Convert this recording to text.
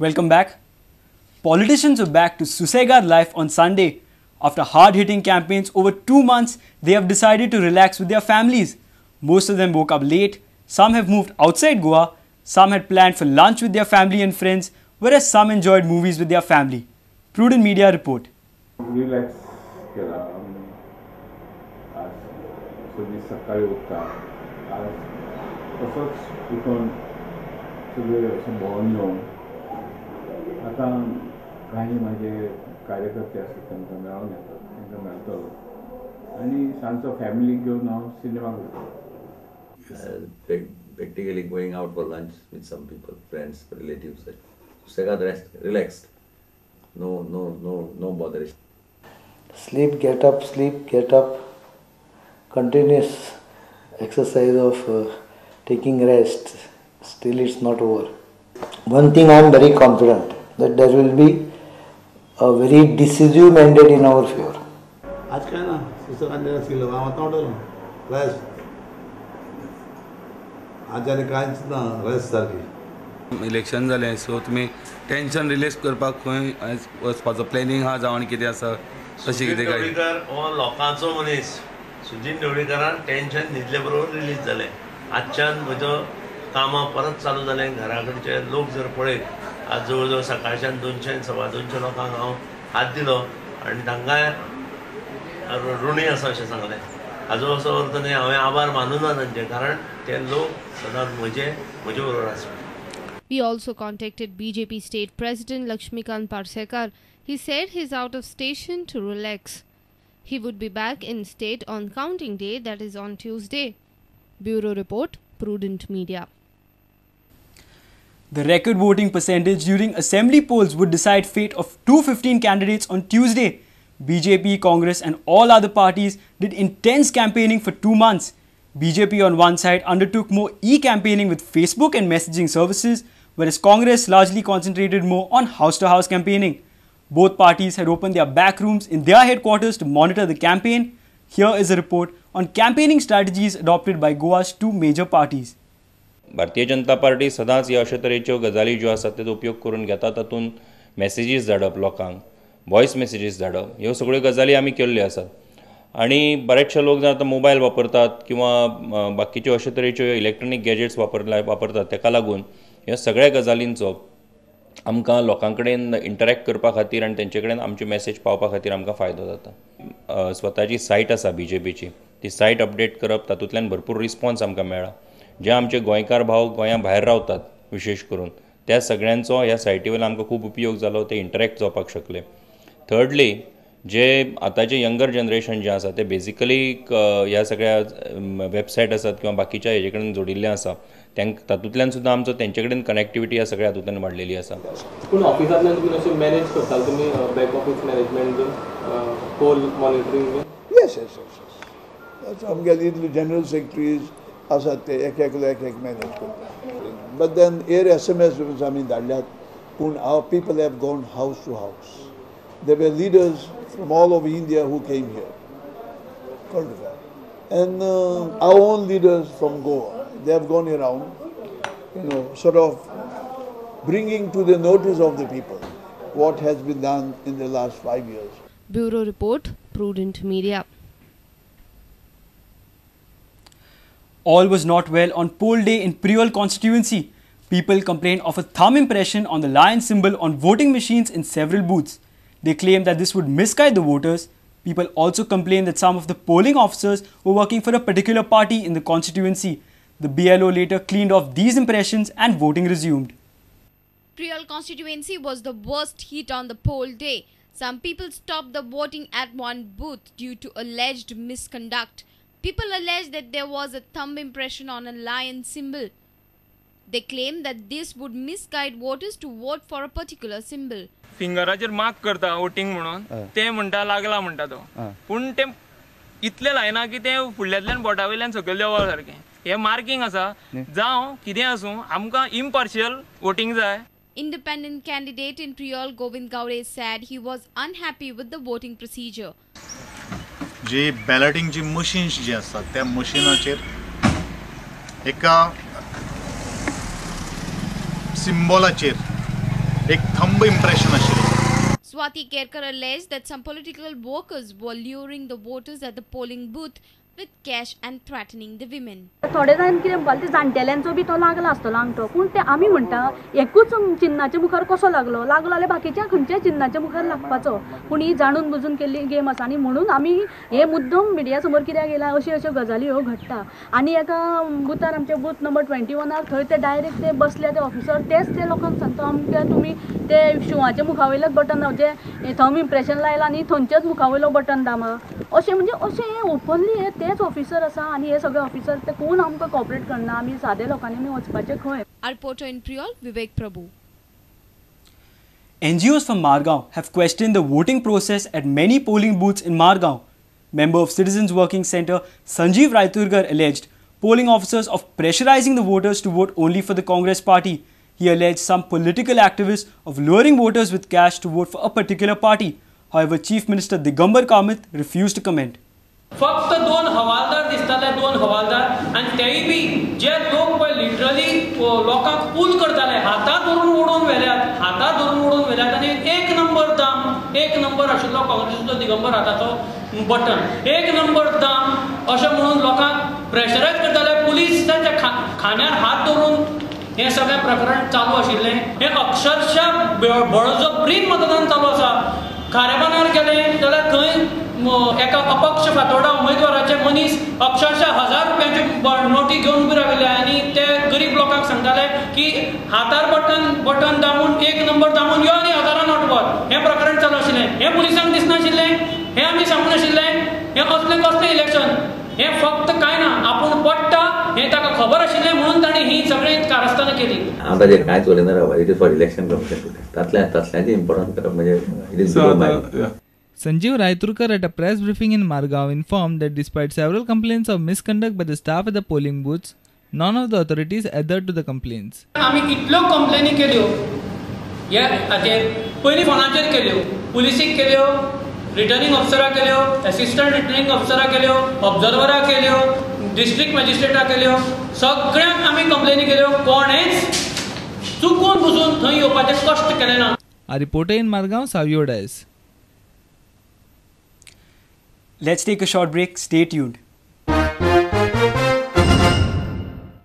Welcome back. Politicians are back to Susegad life on Sunday. After hard-hitting campaigns over 2 months, they have decided to relax with their families. Most of them woke up late, some have moved outside Goa, some had planned for lunch with their family and friends, whereas some enjoyed movies with their family. Prudent Media report. Relax केला आज सदी सकाळी उठता आज तसोच उठून सगळे अशें भोंवन येवन आतां काही म्हाजे कार्यकर्ते आसात तांकां मेळोन येतात तांकां मेळटलो आनी सांजचो फॅमिलीक घेवन हांव सिनेमाक वयतलो. Practically going out for lunch with some people, friends, relatives. Susegad rest, relaxed. No, no, no, no botheration. Sleep, get up, sleep, get up. Continuous exercise of taking rest. Still it's not over. One thing I am very confident that there will be a very decisive mandate in our favor. आज काय ना सुसेगाद relax केलं हांव आतां उठलो rest आज आनी कांयच ना रेस्ट सारकी. इलेक्शन जालें सो तुमी टेंशन रिलीज करपाक खंय वचपाचो प्लॅनिंग आहा जावं आनी कितें आसा तशें कितें काय? ढवळीकर हो लोकांचो मनीस. सुजीन ढवळीकरान टेंशन न्हिदले बरोबर रिलीज जालें. आजच्यान म्हजो कामां परत चालू जालें. घरा कडचे लोक जर पळयत आज जवळ जवळ सकाळच्यान 200 225 लोकांक हांव हात दिलो आनी तांकांय ऋणी आसा अशें सांगलें. हाजो असो अर्थ न्हय हांवें आभार मानूना तांचे, कारण ते लोक सदांच म्हजे बरोबर आसा. We also contacted BJP State President Lakshmikant Parsekar. He said he's out of station to relax. He would be back in state on counting day, that is on Tuesday. Bureau Report, Prudent Media. The record voting percentage during assembly polls would decide fate of 215 candidates on Tuesday. BJP, Congress and all other parties did intense campaigning for 2 months. BJP on one side undertook more e-campaigning with Facebook and messaging services, whereas Congress largely concentrated more on house-to-house campaigning. Both parties had opened their back rooms in their headquarters to monitor the campaign. Here is a report on campaigning strategies adopted by Goa's two major parties. Bharatiya Janata party सदांच ह्यो अशे तरेच्यो गजाली ज्यो आसात तेजो उपयोग करून घेता. तातूंत मॅसेजीस धाडप लोकांक, वॉयस मॅसेजीस धाडप, ह्यो सगळ्यो गजाली आमी केल्ल्यो आसात. आनी बरेचशे लोक जाण आतां मोबायल वापरतात किंवा बाकीच्यो अशे तरेच्यो इलेक्ट्रॉनीक गॅजेट्स वापरतात, तेका लागून ह्या सगळ्या गजालींचो आमकां लोकां कडेन इंटरेक्ट करपा खातीर आनी तेंचे कडेन आमची मॅसेज पावपा खातीर आमकां फायदो जाता. स्वताची सायट आसा बी जे पीची, ती सायट अपडेट करप, तातूंतल्यान भरपूर रिस्पॉन्स आमकां मेळ्ळा. जे आमचे गोंयकार भाव गोंया भायर रावतात विशेश करून त्या सगळ्यांचो ह्या सायटी वयल्यान आमकां खूब उपयोग जालो, ते इंटरेक्ट जावपाक शकले. थर्डली, जे आतांचे यंगर जनरेशन जें आसा ते बेजिकली ह्या सगळ्या वेबसायट आसात किंवा बाकीच्या हेजे कडेन जोडिल्लें आसा, तातूंतल्यान सुद्दां आमचो तेंचे कडेन कनेक्टिविटी ह्या सगळ्या हातूंतल्यान वाडलेली आसा. पूण ऑफिसांतल्यान तुमी अशें मॅनेज करताले तुमी बॅक ऑफिस मॅनेजमेंट बीन, पोल मॉनिटरींग बीन? येस येस येस, आमगेले इतले जनरल सेक्रेटरीज आसात ते एक एकलो एक एक मॅनेज करता. But then air SMS आमी धाडल्यात, पूण our people have gone house to house. There were leaders from all over India who came here, and our own leaders from Goa, they have gone around, you know, sort of bringing to the notice of the people what has been done in the last 5 years. Bureau Report, Prudent Media. All was not well on poll day in Priol constituency. People complained of a thumb impression on the lion symbol on voting machines in several booths. They claimed that this would misguide the voters. People also complained that some of the polling officers were working for a particular party in the constituency. The BLO later cleaned off these impressions and voting resumed. Priol constituency was the worst hit on the poll day. Some people stopped the voting at one booth due to alleged misconduct. People alleged that there was a thumb impression on a lion symbol. They claimed that this would misguide voters to vote for a particular symbol. फिंगराचेर mark करता voting म्हणून ते म्हणटा लागला म्हणटा तो, पूण ते इतले लायना की ते फुडल्यांतल्यान बोटा वयल्यान सकयल देंवप सारकें. हें मार्किंग आसा, जावं कितें आसूं, आमकां इम्पार्शियल वोटिंग जाय. Independent candidate in Priol Govind Gaude said he was unhappy with the voting procedure. Ji balloting ji machines जी आसात त्या मशिनाचेर एका सिम्बॉलाचेर एक थंब इम्प्रेशन आशिल्लें. Swati Kerkar alleged that some political workers were luring the voters at the polling booth with cash and threatening the women. थोडे जाण कितें म्हणपाक ते जाणटेल्यांचो बी तो लागला आसतलो आंगठो, पूण ते आमी म्हणटा एकूच चिन्नाच्या मुखार कसो लागलो, लागलो जाल्यार बाकीच्या खंयच्याय चिन्नाच्या मुखार लागपाचो, पूण ही जाणून बुजून केल्ली गेम आसा. आनी म्हणून आमी हे मुद्दम मिडिया समोर कित्याक येयला, अश्यो अश्यो गजाली ह्यो घडटा. आनी एका बुथार आमच्या बूथ नंबर 21 थंय ते डायरेक्ट ते बसले ते ऑफिसर तेच ते लोकांक सांगता अमके तुमी ते शिंवाच्या मुखा वयलेच बटन जे थंब इम्प्रेशन लायलां न्ही थंयच्याच मुखा वयलो बटन दामा अशें, म्हणजे अशें हें ओपनली हे तेच ऑफिसर आसा आनी हे सगळे ऑफिसर ते कोण आमकां कॉपरेट करना, आमी सादे लोकांनी आमी वचपाचें खंय. Reporter in Priol, Vivek Prabhu. NGOs from Margao have questioned the voting process at many polling booths in Margao. Member of Citizens Working Centre Sanjeev Raiturkar alleged polling officers of pressurizing the voters to vote only for the Congress party. He alleged some political activists of luring voters with cash to vote for a particular party. However, Chief Minister Digambar Kamath refused to comment. फक्त दोन हवालदार दिसताले, दोन हवालदार, आनी तेय B J लोक पळय literally लोकांक पूल करताले, हाता धरून ओडून व्हेल्यात, हाता धरून ओडून व्हेल्यात. आनी एक नंबर दाम, एक नंबर आशिल्लो काँग्रेसीचो दिगंबर हाताचो बटन, एक नंबर दाम अशें म्हणून लोकांक प्रेशरायज करताले. पुलीस तांच्या खांद्यार हात धरून हें सगळें प्रकरण चालू आशिल्लें. हें अक्षरशः बळजबरीन मतदान चालू आसा. खारेबानार गेलें जाल्यार थंय एका अपक्ष फातोर्डा उमेदवाराचे मनीस अक्षरशः 1000 रुपयांची नोटी घेवन उबे राविल्ले आनी ते गरीब लोकांक सांगताले की हातार बटन बटन दामून एक नंबर दामून यो आनी हजारां नोट व्हर. हें प्रकरण चालू आशिल्लें. हें पुलिसांक दिसनाशिल्लें, हें आमी सांगूं नाशिल्लें. हें असलें कसलें इलेक्शन, हें फक्त कांय ना, आपूण पडटा हें ताका खबर आशिल्लें म्हणून ताणें ही सगळीं कारस्थानां केली. हांव ताजेर कांयच उलयना राव. It is for election commission today. तातल्यांचें important करप म्हणजे it is below my. Sanjeev Raiturkar at a press briefing in Margao informed that despite several complaints of misconduct by the staff at the polling booths, none of the authorities adhered to the complaints. आमी इतल्यो कंप्लेनी केल्यो ह्या हाचेर, पयलीं फोनाचेर केल्यो, पुलिसीक केल्यो, returning ऑफिसराक केल्यो, एसिस्टंट रिटर्निंग ऑफिसराक केल्यो, ऑब्जर्वराक केल्यो, डिस्ट्रिक्ट मॅजिस्ट्रेटाक केल्यो, सगळ्यांक आमी कंप्लेनी केल्यो. कोणेच चुकून बसून थंय येवपाचें कश्ट केलें ना. A reporter in Margao, Savio Dias. Let's take a short break. Stay tuned.